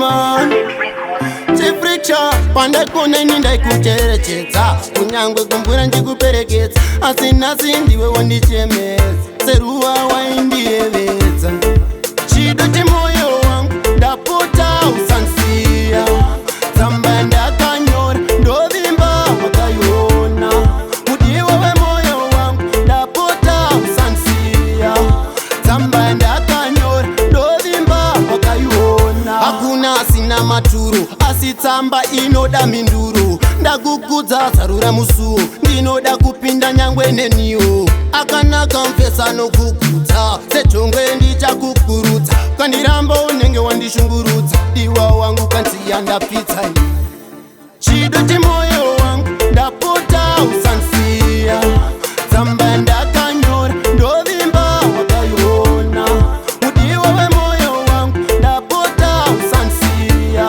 Man Chifricha pandaikona ini ndaikucherechedza, kunyangwe kumvura ndikuperekedza, asi nhasi ndiwe wandichemedza, seruva waindiyevedza. Chido chemoyo wangu, ndapota usandisiya. Tsamba ndakanyora, ndovimba wakaiona. Mudiwa wemoyo wangu, ndapota usandisiya. Tsamba ndakanyora, ndovimba wakaiona. Hakuna asina maturo, asi tsamba inoda mhinduro. Ndakukudza, zarura musuo, ndinoda kupinda nyangwe neniwo. Akanaka mufesa nokukudza, sejongwe ndichakukurudza. Kandiramba unenge wandishungurudza, diwa wangu kanziya ndapfidza. Chido chemoyo wangu, ndapota usandisiya. Tsamba ndakanyora, ndovimba wakaiona. Mudiwa wemoyo wangu, ndapota usandisiya.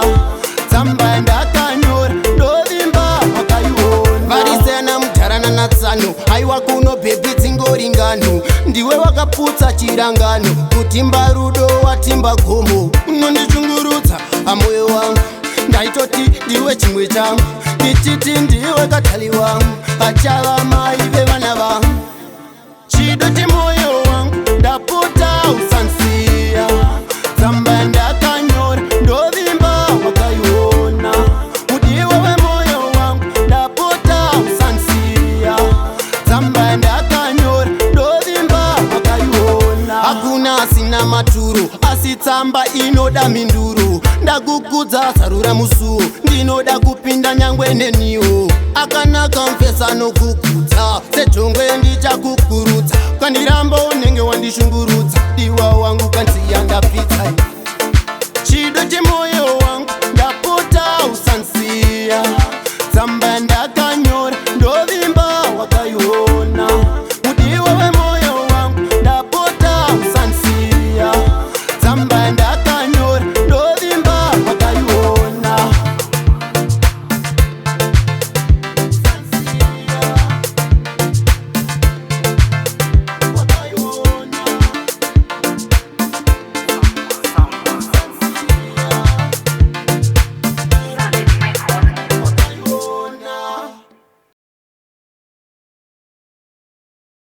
Tsamba ndakanyora, ndovimba wakaiona. Varisena mudharana natsano, aiwa kuno baby dzingoringano. Ndiwe wakaputsa chirangano, kutimba rudo watimba gomo. Unondishungurudza amoyo wangu, ndaitoti ndiwe chimwe changu, ndichiti ndiwe kadhali wangu, achava mai vevana vangu. Chido chemoyo wangu, ndapota usandisiya. Tsamba ndakanyora, ndovimba wakaiona. Mudiwa wemoyo wangu, ndapota usandisiya. Tsamba ndakanyora, ndovimba wakaiona. Hakuna asina maturo, asi tsamba inoda mhinduro. Ndakukudza, zarura musuo, ndinoda kupinda nyangwe neniwo. Akanaka mufesa nokukudza, sejongwe ndichakukurudza. Kandiramba unenge wandishungurudza, diwa wangu kanziya ndapfidza.